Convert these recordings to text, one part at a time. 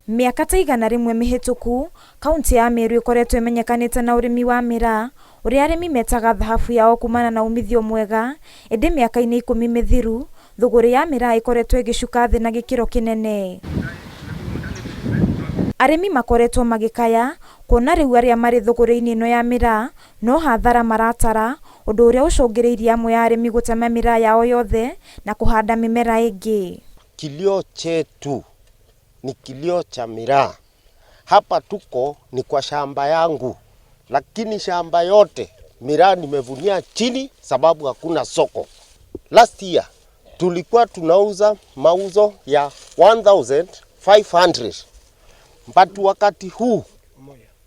Mĩaka ta 100 mĩhĩtũku, kaũntĩ ya Meru ĩkoretwo ĩmenyekanĩte na ũrĩmi wa mĩraa, ũrĩa arĩmi metaga thahabu yao kumana na umithio mwega, ĩndĩ mĩaka-inĩ 10 mĩthiru, thũgũrĩ ya mĩraa ĩkoretwo ĩgĩcuka thĩ na gĩkĩro kĩnene. Arĩmi makoretwo magĩkaya kuona rĩu arĩa marĩ thũgũrĩ-inĩ ĩno ya mĩraa no hathara maratara, ũndũ ũrĩa ũcũngĩrĩirie amwe a arĩmi gũtema mĩraa yao yothe na kũhanda mĩmera ĩngĩ. Kilio chetu ni kilio cha miraa. Hapa tuko ni kwa shamba yangu, lakini shamba yote miraa nimevunia chini sababu hakuna soko. Last year tulikuwa tunauza mauzo ya 1500 but wakati huu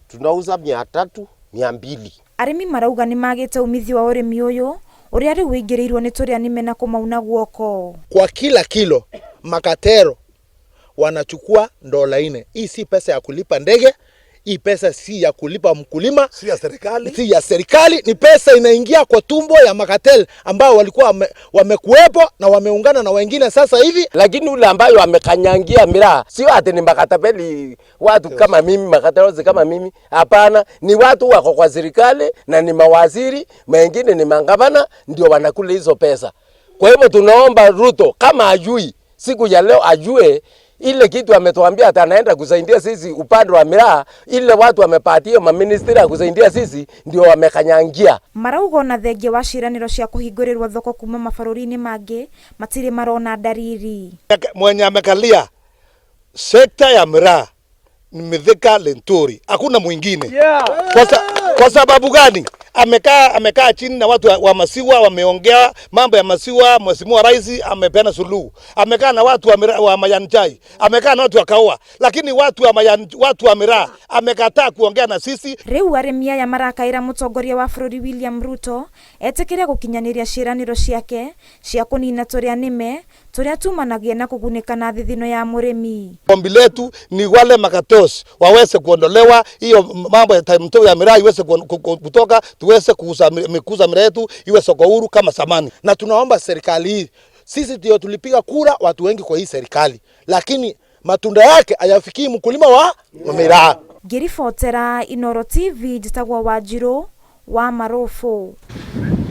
tunauza 300, 200. Arĩmi marauga nĩ magĩte umithio wa ũrĩmi ũyũ ũrĩa rĩu ũingĩrĩirwo nĩ tũrĩa nĩme na kũmauna guoko. Kwa kila kilo macartel wanachukua $4. Hii si pesa ya kulipa ndege, hii pesa si ya kulipa mkulima, si ya serikali, si ya serikali, ni pesa inaingia kwa tumbo ya macartel ambao walikuwa wamekuwepo na wameungana na wengine sasa hivi. Lakini ule ambayo amekanyangia miraa sio ati ni makatapeli watu kama mimi, makatalozi kama mimi, hapana, ni watu wako kwa serikali na ni mawaziri, wengine ni mangavana, ndio wanakula hizo pesa. Kwa hivyo tunaomba Ruto kama ajui siku ya leo ajue ile kitu ametuambia ati anaenda kusaidia sisi upande wa miraa, ile watu wamepatia maministry ya kusaidia sisi ndio wamekanyangia. Marauga ona thengia wa ciĩranĩro cia kũhingũrĩrwo thoko kuma mabũrũri-inĩ mangĩ matirĩ marona ndariri. Mwenye amekalia sekta ya miraa ni Mithika Linturi, hakuna mwingine. Kwa sababu gani? Amekaa chini na watu wa masiwa, wameongea mambo ya masiwa, Mheshimiwa Rais amepeana suluhu. Amekaa na watu wa majani chai, amekaa na watu wa kahawa, lakini watu wa miraa amekataa kuongea na sisi. Rĩu arĩmi aya marakaĩra mũtongoria wa bũrũri William Ruto etĩkĩre gũkinyanĩria ciĩranĩro ciake cia kũnina tũrĩa nĩme tũrĩa tumanagia na kũgunĩka na thithino ya mũrĩmi. Ombi letu ni wale macartels waweze kuondolewa, hiyo mambo ya time two ya miraa iweze kutoka, tuweze kuuza miraa yetu iwe soko huru kama zamani. Na tunaomba serikali hii, sisi ndio tulipiga kura watu wengi kwa hii serikali, lakini matunda yake hayafikii mkulima wa miraa. Ngĩribotera Inooro TV, njĩtagwo Wanjirũ wa Marufu.